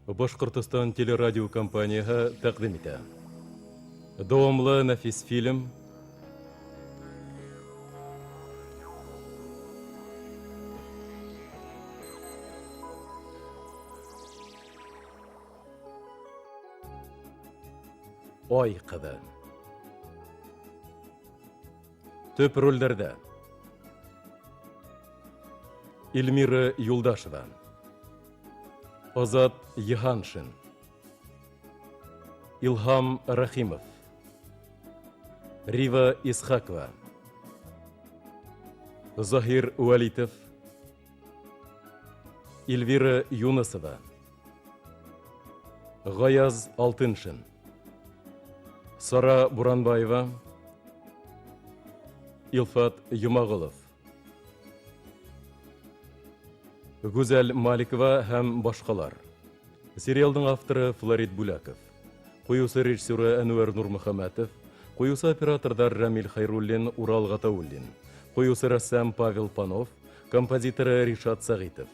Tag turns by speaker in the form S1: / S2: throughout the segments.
S1: Башҡортостан телерадиокомпанияһы тәҡдим итә. Дауамлы нәфис фильм Ай ҡыҙы. Төп ролдәрҙә Эльмира Юлдашева, Азат Йыһаншин, Илһам Рәхимов, Рива Исхакова, Заһир Вәлитов, Эльвира Юнысова, Ғаяз Алтыншин, Сара Буранбаева, Илфат Йомағолов, Гүзәл Маликова һәм башҡалар. Сериалдың авторы Флорид Бүләков, ҡуйыусы режиссеры Әнүәр Нурмөхәмәтов, ҡуйыусы операторҙар Рәмил Хәйруллин, Урал Ғатауллин, ҡуйыусы рәссам Павел Панов, композиторы Ришат Сәғитов,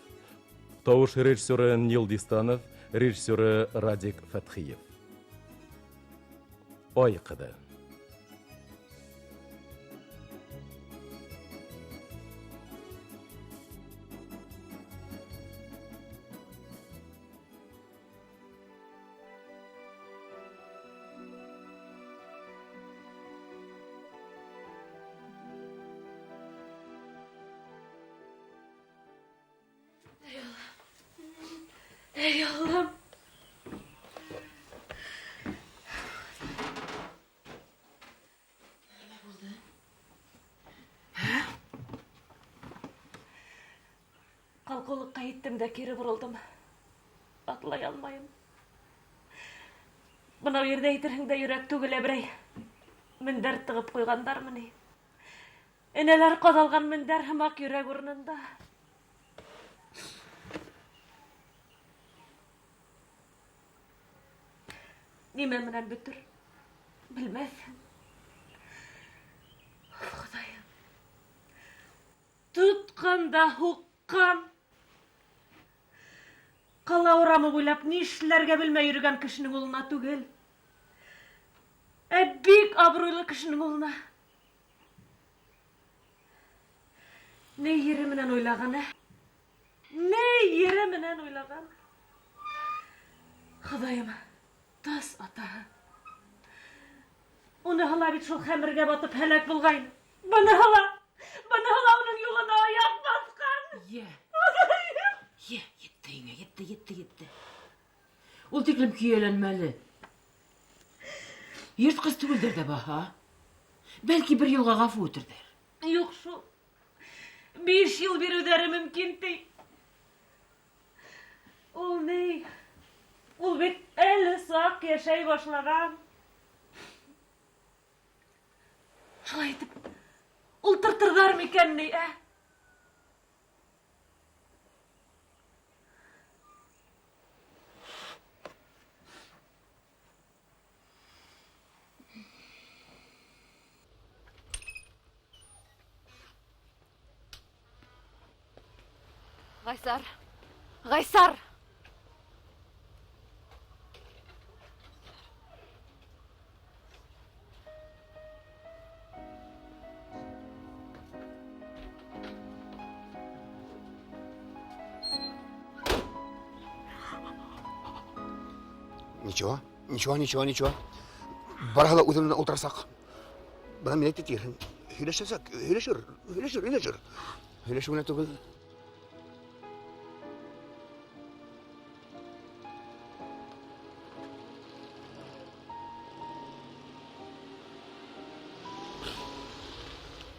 S1: тауыш режиссеры Нил Дистанов, режиссеры Радик Фәтхиев. Ай ҡыҙы.
S2: Эй, Аллам! Нимә булды? Ҡалҡыулыҡҡа еттем дә кире боролдом. Атлай алмайым. Бынау ерҙә әйтерһең дә йөрәк түгел, ә берәй мендәр тығып ҡуйғандармы ни? Энәләр ҡаҙалған мендәр һымаҡ йөрәк урынында. Нимә менән бөтөр? Белмәҫһең. Хоҙайым. Тотҡан да һуҡҡан. Ҡала урамы буйлап ни эшләргә белмәй йөрөгән кешенең улына түгел, ә бик абруйлы кешенең улына. Ни ере менән уйлаған, ә? Ни ере менән уйлаған? Хоҙайым, тас атаһы. Уныһы ла бит шул хәмергә батып һәләк булғайны. Быныһы ла, быныһы ла уның юлына аяҡ баҫҡан.
S3: Йә. Йә, етте һиңә, етте, етте, етте. Ул тиклем көйәләнмә әле. Йыртҡыс түгелдер ҙә баһа. Бәлки бер йылға ғәфү итерҙәр.
S2: Юҡ шул. 5 йыл биреүҙәре мөмкин ти. Ул ни? Ул бит әле саҡ йәшәй башлаған. Шулай итеп, ултыртырҙар микән ни, ә? Ғайсар! Ғайсар!
S4: Ничего, ничего, ничего, ничего. Барыһы ла үҙе менән ултырасаҡ. Бына мин әйтте тиерһең. Һөйләшәсәк, һөйләшер, һөйләшер, һөйләшер. Һөйләшеү генә түгел.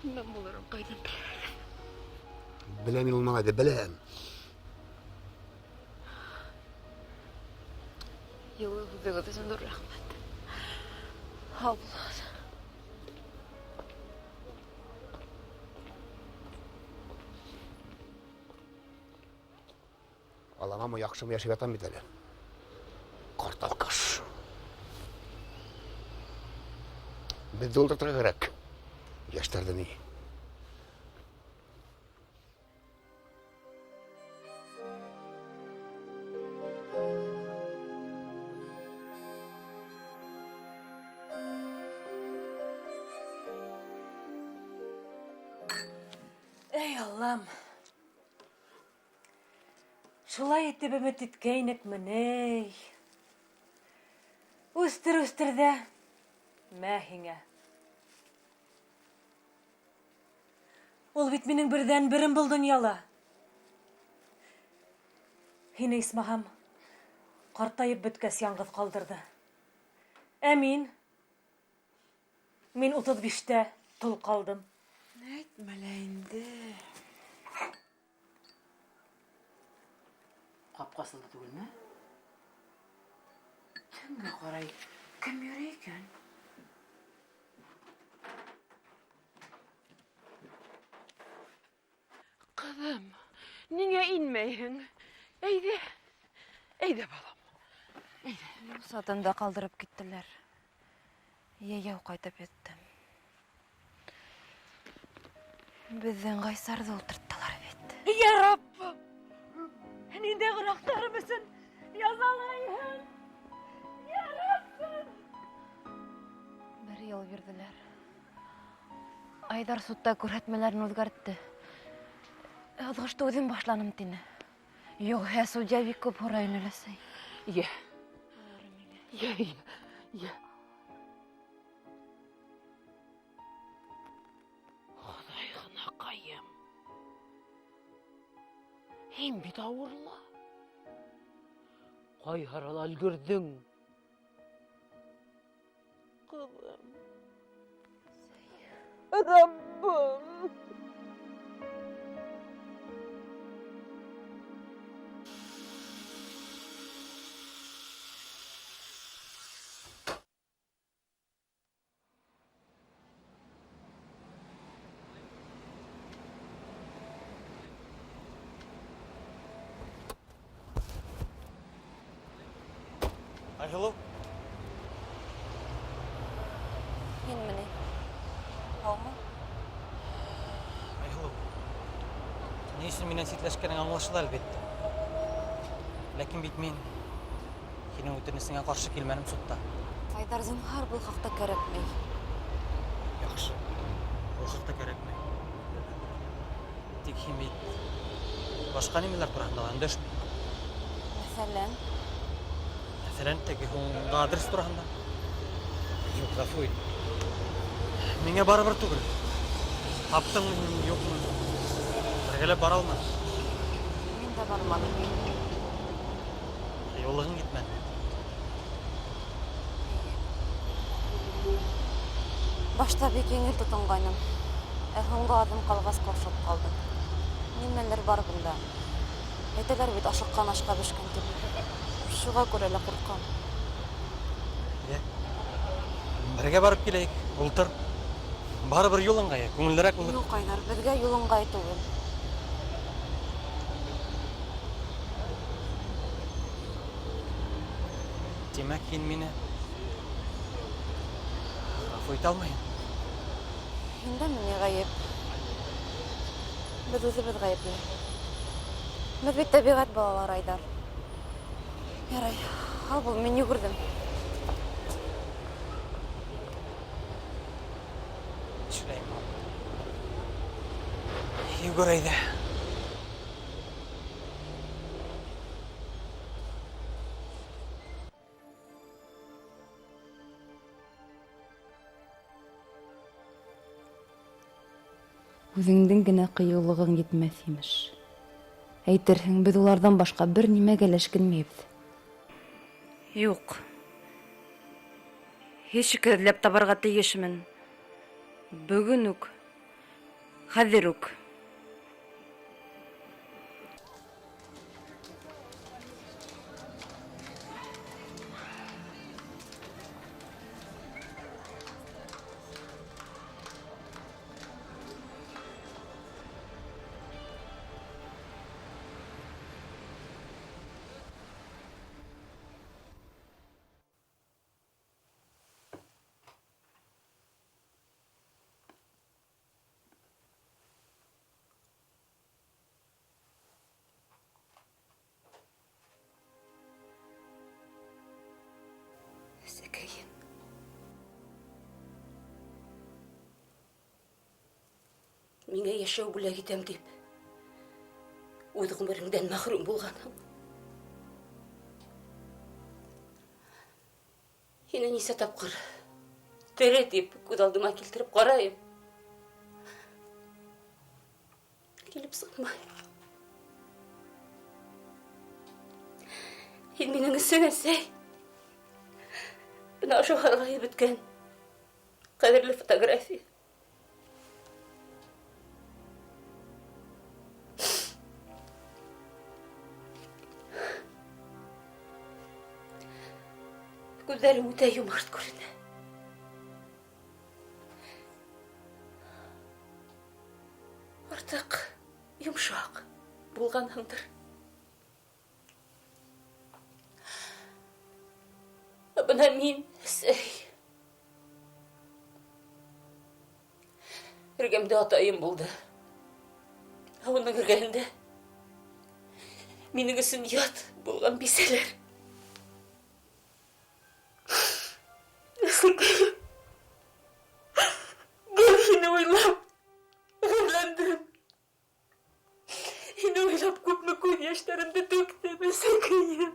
S2: Нимә булырын ҡайҙан беләһең?
S4: Беләм мин ул малайҙы, беләм.
S2: Йылы һүҙегеҙ өсөн ҙур рәхмәт. Һау булығыҙ.
S4: Аламамы, яҡшымы йәшәп ятам бит әле. Ҡарт алкаш. Беҙҙе ултыртырға кәрәк. Йәштәрҙе ни?
S2: Ай, Аллам. Шулай итеп өмөт иткәйнекме ни? Үҫтер, үҫтер ҙә, мә һиңә. Ул бит минең берҙән-берем был донъяла. Һине, исмаһам, ҡартайып бөткәс яңғыҙ ҡалдырҙы. Ә мин? Мин 35-тә тол ҡалдым.
S3: Әйтмә лә инде. Ҡапҡа асылды түгелме? Төнгә ҡарай кем йөрөй икән? Ҡыҙым, ниңә инмәйһең? Әйҙә, әйҙә, балам. Әйҙә.
S5: Юл сатында ҡалдырып киттеләр. Йәйәү ҡайтып еттем. Беҙҙең Ғайсарҙы ултырттылар бит.
S2: Йә Раббым! Ниндәй гонаһтарым өсөн язалайһың? Йә Раббым!
S5: Бер йыл бирҙеләр. Айҙар судта күрһәтмәләрен үҙгәртте. Яҙғышты үҙем башланым, тине. Юғиһә судья бик күп һорай ине, өләсәй.
S3: Йә. Йә, йә, йә. Хоҙай ғынаҡайым. Һин бит ауырлы. Ҡай арала өлгөрҙөң? Ҡыҙым. Раббым.
S6: Айһылыу.
S5: Һинме ни? Һаумы?
S6: Айһылыу. Ни өсөн минән ситләшкәнең аңлашыла, әлбиттә. Ләкин бит мин һинең үтенесеңә ҡаршы килмәнем судта.
S5: Айҙар, зинһар, был хаҡта кәрәкмәй.
S6: Яҡшы. Был хаҡта кәрәкмәй. Тик һин бит башҡа нимәләр тураһында ла өндәшмәй.
S5: Мәҫәлән?
S6: Мәҫәлән, теге һуңғы адрес тураһында. Юҡ, ғәфү ит. Миңә барыбер түгел. Таптыңмы һин, юҡмы? Бергәләп бара алманым.
S5: Мин дә барманым.
S6: Ҡыйыулығың етмәне.
S5: Башта бик еңел тотонғайным. Ә һуңғы аҙым ҡалғас ҡаушап ҡалдым. Нимәлер бар бында. Әйтәләр бит, ашыҡҡан ашҡа бешкән тип. Шуға күрә лә ҡурҡам.
S6: Йә. Бергә барып киләйек, ултыр. Барыбер юл ыңғайы, күңеллерәк булыр.
S5: Юҡ, Айҙар, беҙгә юл ыңғай түгел.
S6: Тимәк, һин мине ғәфү итә алмайһың.
S5: Һиндәме ни ғәйеп? Беҙ үҙебеҙ ғәйепле. Беҙ бит тәбиғәт балалары, Айҙар. Ярай, һау бул, мин йүгерҙем.
S6: Нишләйем һуң? Йүгер әйҙә.
S5: Үҙеңдең генә ҡыйыулығың етмәҫ, имеш. Әйтерһең, беҙ уларҙан башҡа бер нимәгә лә эшкинмәйбеҙ. Юҡ. Һис шикһеҙ эҙләп табырға тейешмен. Бөгөн үк. Хәҙер үк. Әсәкәйем.
S7: Миңә йәшәү бүләк итәм тип. Үҙ ғүмереңдән мәхрүм булғанһың. Һине нисә тапҡыр тере тип күҙ алдыма килтереп ҡарайым. Килеп сыҡмай. Һин минең өсөн, әсәй. Бына ошо һарғайып бөткән ҡәҙерле фотография. Күҙҙәрең үтә йомарт күренә. Артыҡ йомшаҡ булғанһыңдыр. Ә бына мин, әсәй. Эргәмдә атайым булды. Ә уның эргәһендә минең өсөн ят булған бисәләр. Әсәкәйем, гел һине уйлап ғәрләндем. Һине уйлап күпме күҙ йәштәремде түктем, әсәкәйем.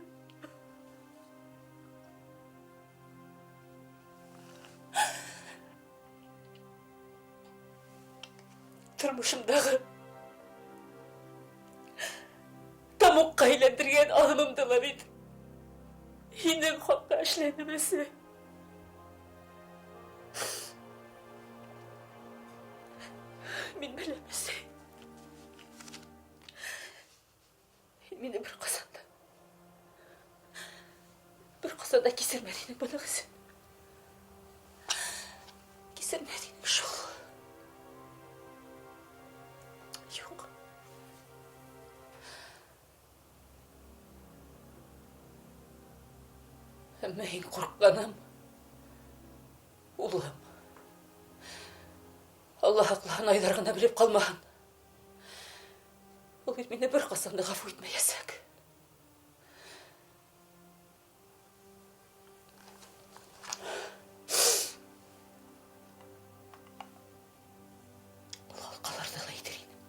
S7: Тормошомдағы тамуҡҡа әйләндергән аҙымымды ла бит һинең хаҡҡа эшләнем, әсәй. Мин беләм, әсәй. Һин мине бер ҡасан да кисермәҫ инең бының өсөн. Кисермәҫ инең шул. Юҡ. Әммә иң ҡурҡҡаным улым. Алла һаҡлаһын, Айҙар ғына белеп ҡалмаһын. Ул бит мине бер ҡасан да ғәфү итмәйәсәк. Ул алҡаларҙы ла әйтер инем.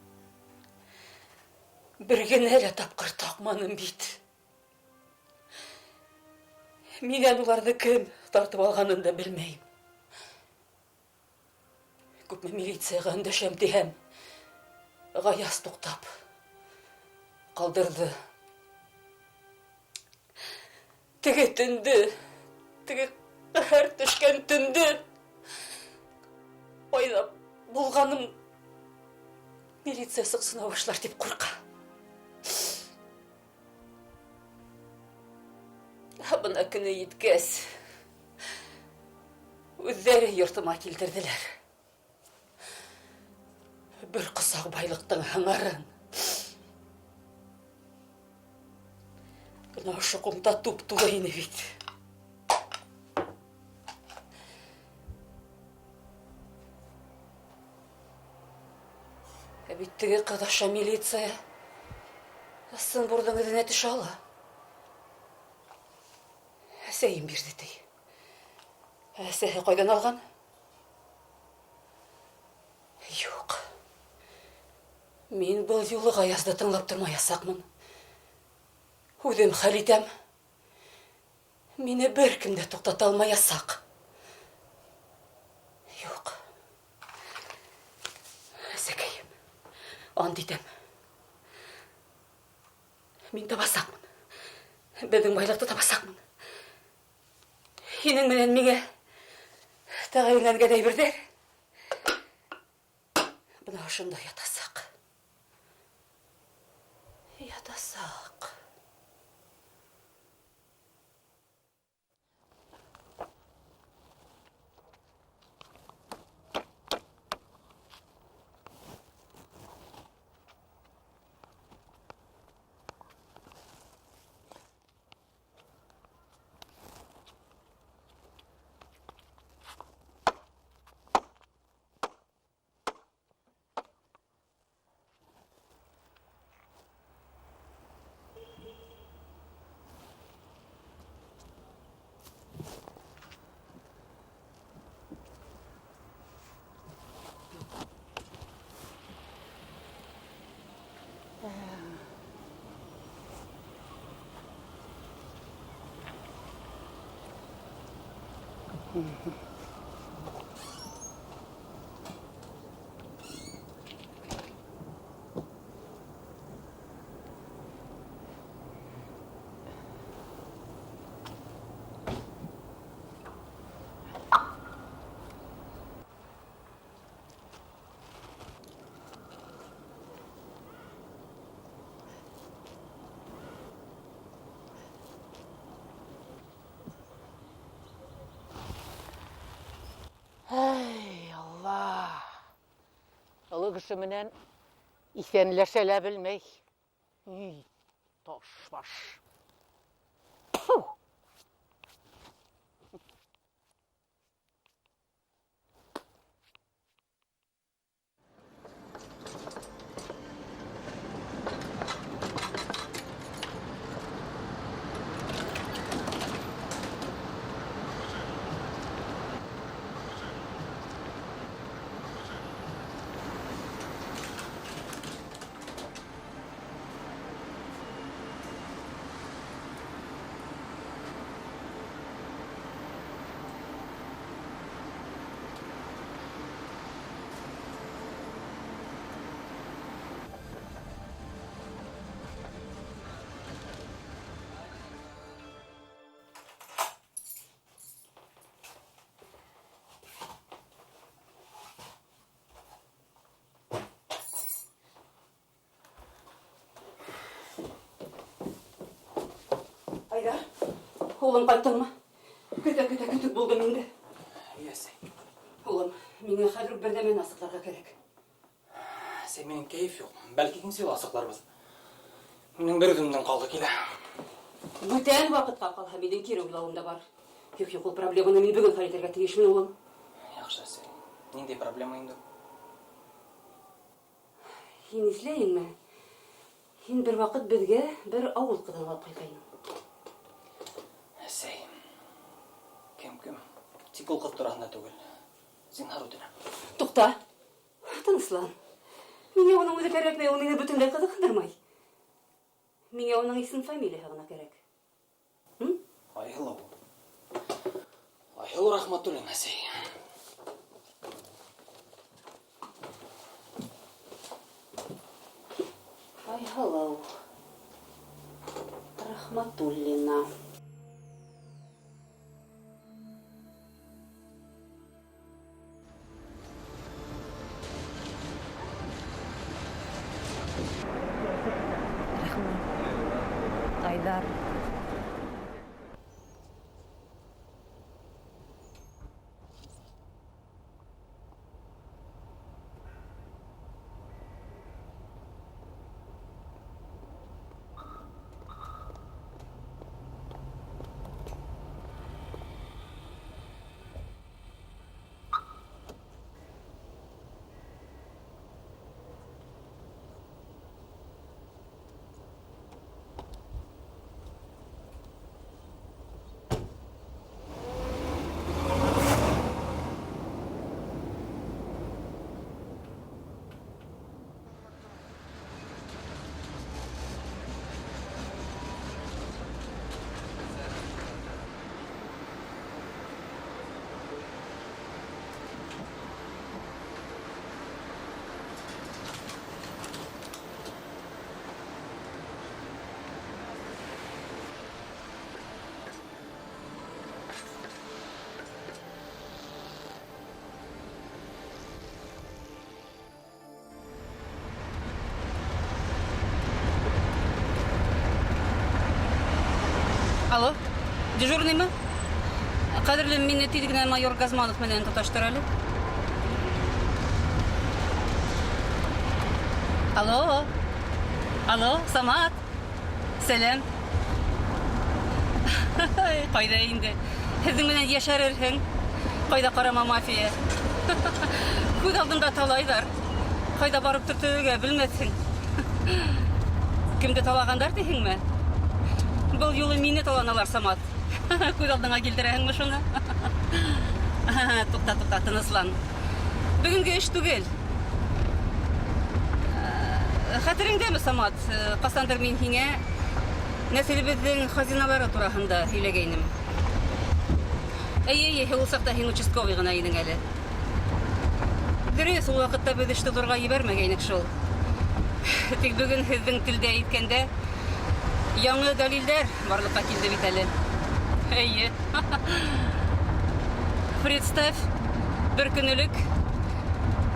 S7: Бер генә лә тапҡыр таҡманым бит. Минән уларҙы кем тартып алғанын да белмәйем. Күпме милицияға өндәшәм тиһәм, Ғаяз туҡтап ҡалдырҙы. Теге төндө, теге ҡәһәр төшкән төндө ҡайҙа булғаным милиция сыҡсына башлар тип ҡурҡа. Ә бына көнө еткәс, үҙҙәре йортома килтерҙеләр. Бер ҡосаҡ байлыҡтың һыңарын. Бына ошо ҡумта туп-тулы ине бит. Ә бит теге ҡыҙ аша милиция Ысынбурҙың эҙенә төшә ала. Әсәйем бирҙе ти. Әсәһе ҡайҙан алған? Юҡ. Мин был юлы Ғаязды тыңлап тормаясаҡмын. Үҙем хәл итәм. Мине бер кем дә туҡтата алмаясаҡ. Юҡ. Әсәкәйем, ант итәм. Мин табасаҡмын. Беҙҙең байлыҡты табасаҡмын. Һинең менән миңә тәғәйенләнгән әйберҙәр бына ошонда ятасаҡ. Ятасаҡ.
S3: Әй, Алла! Оло кеше менән иҫәнләшә лә белмәй. Ий, таш баш. Фу!
S7: Айдар, улым ҡайттыңмы? Көтә-көтә көтөк булдым инде.
S6: Әсәй.
S7: Улым, миңә хәҙер үк бер нәмәне асыҡларға кәрәк.
S6: Әсәй, минең кәйеф юҡ. Бәлки икенсе юлы асыҡларбыҙ. Минең бер үҙемдең ҡалғы килә.
S7: Бүтән ваҡытҡа ҡалһа, минең кире уйлауым да бар. Юҡ, юҡ, ул проблеманы мин бөгөн хәл итергә тейешмен, улым.
S6: Яҡшы, әсәй. Ниндәй проблема инде?
S7: Һин иҫләйеңме? Һин бер ваҡыт беҙгә бер ауыл ҡыҙын алып ҡайтҡайның.
S6: Әсәй, кем кем? Тик ул ҡыҙ тураһында түгел. Зинһар үтенәм.
S7: Туҡта. Тыныслан. Миңә уның үҙе кәрәкмәй, ул мине бөтөнләй ҡыҙыҡһындырмай. Миңә уның исем-фамилияһы ғына кәрәк. М?
S6: Айһылыу. Айһылыу Рәхмәтуллина, әсәй.
S7: Айһылыу Рәхмәтуллина.
S5: Рәхмәт. Айдар. Алло, дежурныймы? Ҡәҙерлем, мине тиҙ генә майор Газманов менән тоташтыр әле. Алло, алло, Самат, сәләм. Ҡайҙа инде? Һеҙҙең менән йәшәрерһең. Ҡайҙа ҡарама мафия. Күҙ алдында талайҙар. Ҡайҙа барып төртөргә белмәҫһең. Кемде талағандар тиһеңме? Был юлы мине таланалар, Самат. Күҙ алдыңа килтерәһеңме шуны? Туҡта, туҡта, тыныслан. Бөгөнгө эш түгел. Хәтереңдәме, Самат? Ҡасандыр мин һиңә нәҫелебеҙҙең хазиналары тураһында һөйләгәйнем.
S7: Әйе, әйе, ул саҡта һин участковый ғына инең әле. Дөрөҫ, ул ваҡытта беҙ эште ҙурға ебәрмәгәйнек шул. Тик бөгөн һеҙҙең телдә әйткәндә яңы дәлилдәр барлыҡҡа килде бит әле. Әйе. Представь, бер көн элек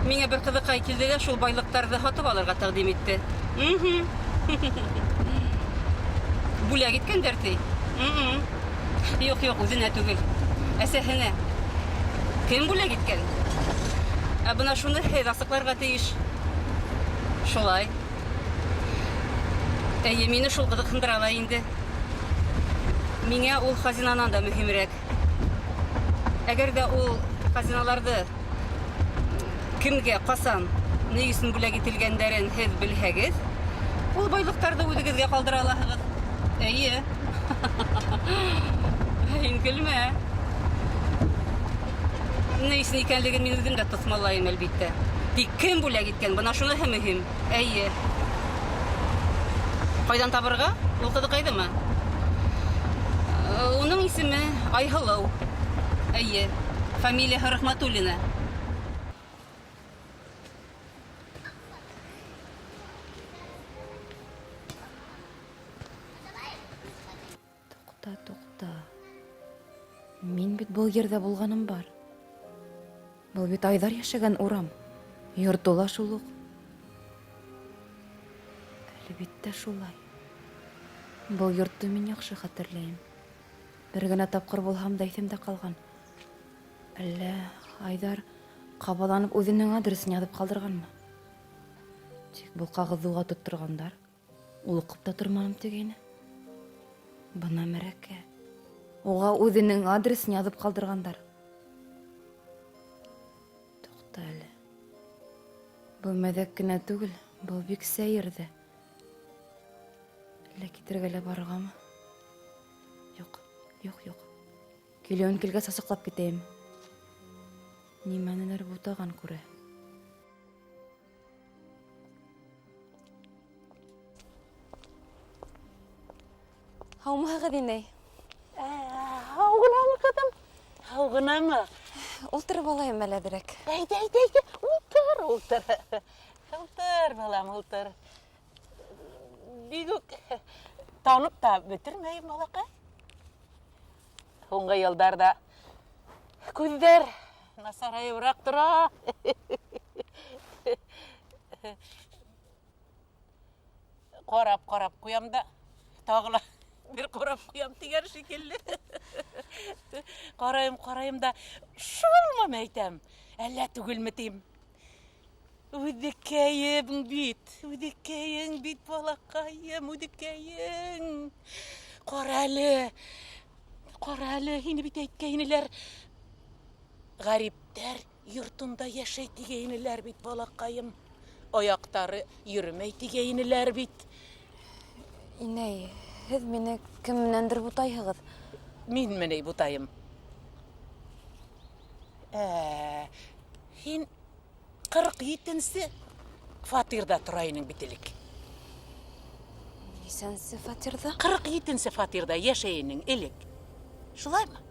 S7: миңә бер ҡыҙыҡай килде лә шул байлыҡтарҙы һатып алырға тәҡдим итте. Бүләк иткәндәр ти. Юҡ, юҡ, үҙенә түгел. Әсәһенә. Кем бүләк иткән? Ә бына шуны һеҙ асыҡларға тейеш. Шулай. Әйе, мине шул ҡыҙыҡһындыра ла инде. Миңә ул хазинанан да мөһимерәк. Әгәр ҙә ул хазиналарҙы кемгә, ҡасан, ни өсөн бүләк ителгәндәрен һеҙ белһәгеҙ, ул байлыҡтарҙы үҙегеҙгә ҡалдыра алаһығыҙ. Әйе. Һин көлмә. Ни өсөн икәнлеген мин үҙем дә тоҫмаллайым, әлбиттә. Тик кем бүләк иткән, бына шуныһы мөһим. Әйе. Ҡайҙан табырға? Ул ҡыҙыҡайҙымы? Уның исеме Айһылыу. Әйе. Фамилияһы Рәхмәтуллина.
S5: Туҡта, туҡта. Мин бит был ерҙә булғаным бар. Был бит Айҙар йәшәгән урам. Йорто ла шул уҡ. Әлбиттә шулай. Был йортто мин яҡшы хәтерләйем. Бер генә тапҡыр булһам да иҫемдә ҡалған. Әллә Айҙар ҡабаланып үҙенең адресын яҙып ҡалдырғанмы? Тик был ҡағыҙҙы уға тотторғандар. Ул уҡып та торманым тигәйне. Бына мәрәкә. Уға үҙенең адресын яҙып ҡалдырғандар. Туҡта әле. Был мәҙәк кенә түгел, был бик сәйер ҙә. Әллә китергә лә барырғамы? Юҡ, юҡ, юҡ. Килеүен килгәс асыҡлап китәйем. Нимәнелер бутаған күрә.
S8: Һаумыһығыҙ, инәй?
S3: Һау ғынамы, ҡыҙым? Һау ғынамы?
S8: Ултырып алайым әле әҙерәк.
S3: Әйҙә, әйҙә, әйҙә. Ултыр, ултыр. Ултыр, балам, ултыр. Бигүк танып та бөтөрмәйем, балаҡай. Һуңғы йылдарҙа күҙҙәр насарайыбыраҡ тора. Ҡарап-ҡарап ҡуям да, тағы ла бер ҡарап ҡуям тигән шикелле. Ҡарайым, ҡарайым да, шулмы әйтәм, әллә түгелме тим. Үҙекәйем бит, үҙекәйең бит, балаҡайым, үҙекәйең. Ҡара әле, ҡара әле, һине бит әйткәйнеләр. Ғәриптәр йортонда йәшәй тигәйнеләр бит, балаҡайым. Аяҡтары йөрөмәй тигәйнеләр бит.
S5: Инәй, һеҙ мине кем менәндер бутайһығыҙ?
S3: Мин менәй бутайым. Һин 47-нсе фатирҙа тора инең бит элек.
S5: Нисәнсе фатирҙа?
S3: 47-нсе фатирҙа йәшәй инең элек. Шулаймы?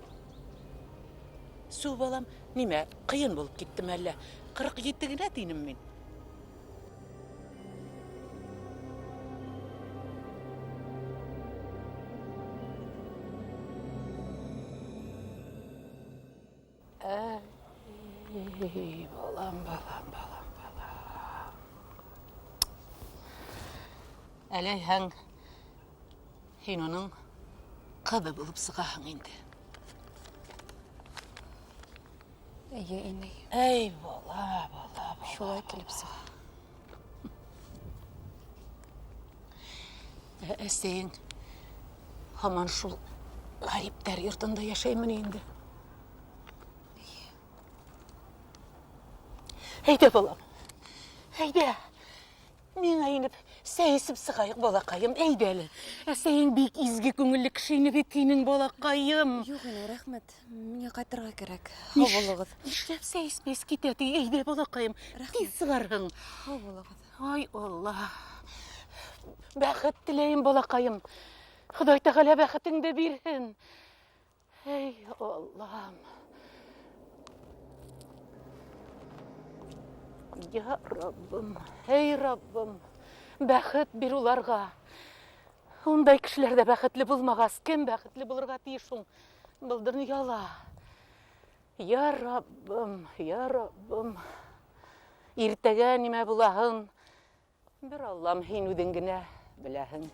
S3: Су, балам, нимә, ҡыйын булып киттеме әллә? 47 генә тинем мин. Эй, балам, балам, балам, балам. Әләйһәң, һин уның ҡыҙы булып сығаһың инде.
S5: Эйе, инәй.
S3: Эй, бала, бала, бала.
S5: Шулай килеп сыға.
S3: Әсәйең һаман шул ғәриптәр йортонда йәшәйме ни инде? Әйҙә, балам, әйҙә. Миңә инеп сәй эсеп сығайыҡ, балаҡайым, әйҙә әле. Әсәйең бик изге күңелле кеше ине бит һинең, балаҡайым.
S5: Юҡ, инәй, рәхмәт. Миңә ҡайтырға кәрәк. Һау булығыҙ.
S3: Нишләп сәй эсмәс китә ти? Әйҙә, балаҡайым,
S5: Рәхмәт.
S3: тиҙ сығарһың.
S5: Һау булығыҙ.
S3: Ай, Алла. Бәхет теләйем, балаҡайым. Хоҙай Тәғәлә бәхетеңде бирһен. Эй, Аллам. Я Раббым, эй Раббым, бәхет бир уларға. Ундай кешеләр дә бәхетле булмағас, кем бәхетле булырға тейеш һуң был донъяла? Я Раббым, я Раббым. Иртәгә нимә булаһын бер Аллам һин үҙең генә беләһең.